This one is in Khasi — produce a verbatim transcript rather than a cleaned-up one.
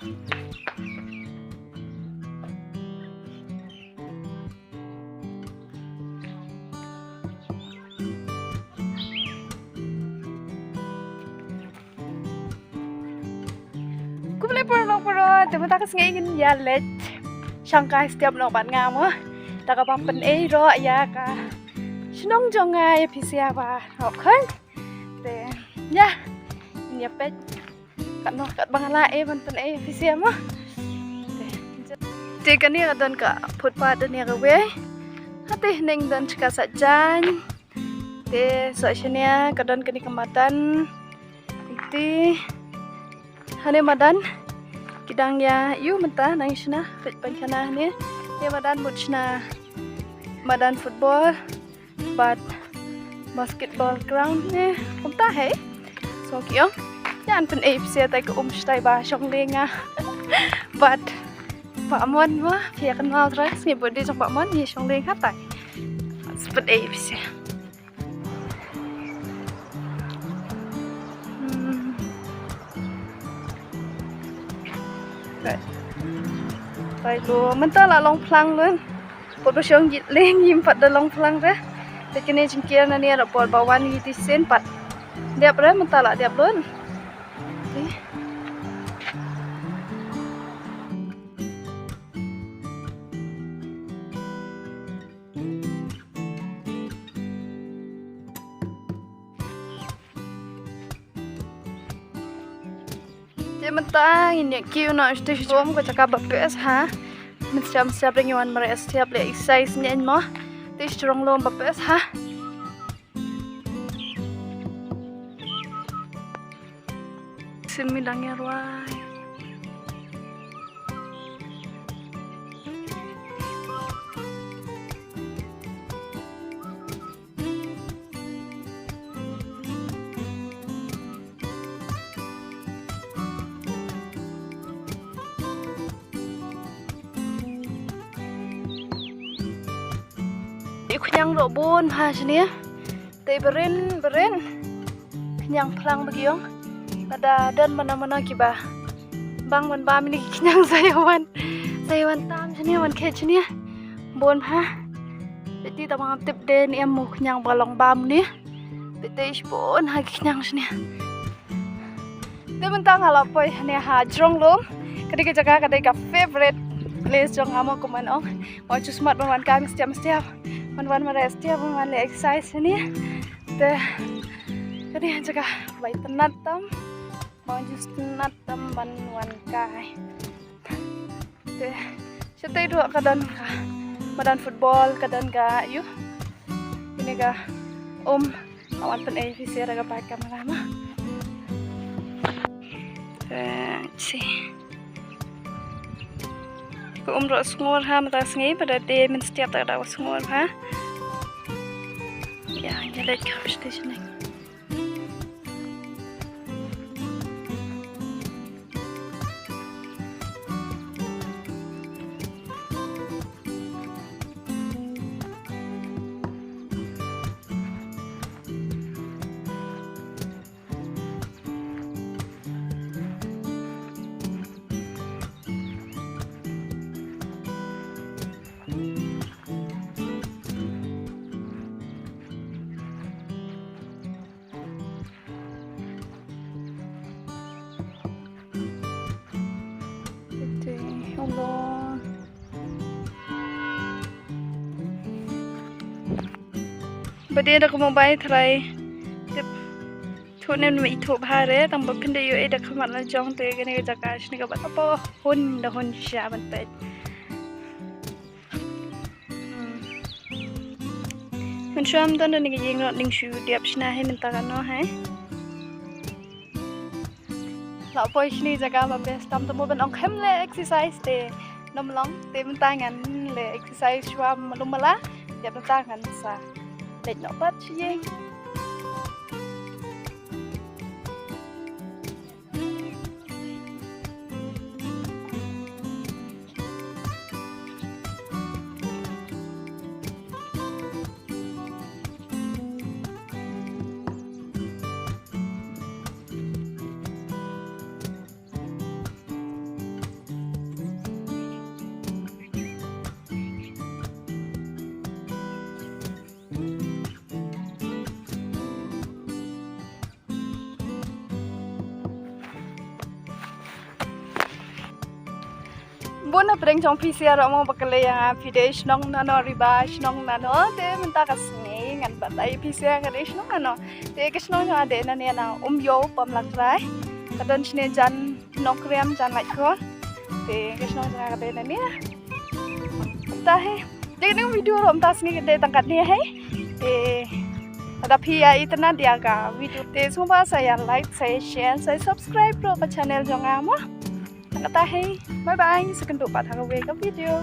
Khublei por long por, te mynta ka sngi ngin ïa leit shangkai step noh bad nga mo. Da kaba pynei ruh ïa ka shnong jong nga ïa phi sha ba hok khun. Te ïa, ngin ïa peit katno katba nga la eh ban pynei ïa phi sha mo. Te, te kane ka don ka footpath, don ïa kawei. Hate neng don ka Saitjaiñ. Te sa shane ka don kane ka madan. Te hane madan ki dang ïa ïu mynta nang shna peit pan khana hane. Te madan mut shna madan football bad basketball ground ne kumta hei. So ki ong ïa an pynei phi sha tai ka um shatai ba shong leng nga bad Bah Mon mo, phi ïa kynmaw trai sngi birthday jong Bah Mon, ïa shong leng hatai. Spet ei phi sha. Hmm. Right. Right, lo, mynta la long phlang lun. Pot ba shong jit leng, ym pat da long phlang re. Te kine jingkiar na ne ra por ba wan ngi ti sen pat. Dep re, mynta la dep lun. Okay. Te mynta ngin ïa kiew noh sha station ka jaka ba best ha. Mynstep mynstep ngi wan mareh step leh exercise ne mo. Te sha jrong lum ba best ha. Sim mi dang ïa rwai. Ïa khñiang ruh bun ha shane. Te beren beren khñiang phlang ba ki ong. Lada don mano mano kiba bang ban bam ïa ki khñiang sa ïa wan, sa ïa wan tam shane, wan khet shane. Bun ha. Te ti ta bang tip de ne em mo khñiang ba long bam ne. Te te ish bun ha ki khñiang shane. Te mynta nga la poi hane ha jrong lum. Ka dei ka jaka, ka dei ka favorite place jong nga mo, kumno ong. Nga ju smat ban wan kai mynstep mynstep. Ban wan mareh step, ban wan leh exercise hane. Te ka dei ka jaka ba itynnad tam. Nga ju smat tam ban wan kai. Te shatei ruh ka don ka madan football, ka don ka ïu. Kine ka um, nga wan pynei phi sha da ka bad camera ma. Te shi ka um ruh sngur ha, mynta sngi, bad da mynstep da ka dei sngur ha. Ïa, ïa leit ka station. Ba dei da ka mobile tharai tip thuh ne em, i thuh bha re, tang ba phin da ïoh ei da ka mat la jong te kane ka jaka shane ka ba tapo hun da hun sha ban peit. Hmm. Mynshuwa ym don da kane ka ïing ruh, ning shu dep shna hi mynta kano hi. La poi shane jaka ba best tam tam mo ban ong khlem leh exercise te ym long, te mynta ngan leh exercise shuwa malu mala, dep mynta ngan sa leit noh pat sha ïing. Bun na pdeng jong phi sha ruh mo ba ka lei ïa nga phi dei shnong nano Ri Bhoi shnong nano, te mynta ka sngi ngan batai phi sha nga dei shnong nano. Te ka shnong jong nga dei nane na Umïew Pamlakrai. Ka don shane jan Nongkrem jan Laitkor. Te ka shnong jong nga ka dei nane. Te hi. Te ka dei video ruh mynta sngi ka dei tang katne hi. Te lada phi ïa itynnad ïa ka video te sngewbha sa ïa like, sa ïa share, sa ïa subscribe ruh ka channel jong nga mo. Tang kata hi. Bye bye. Sa kynduh pat ha kawei ka video.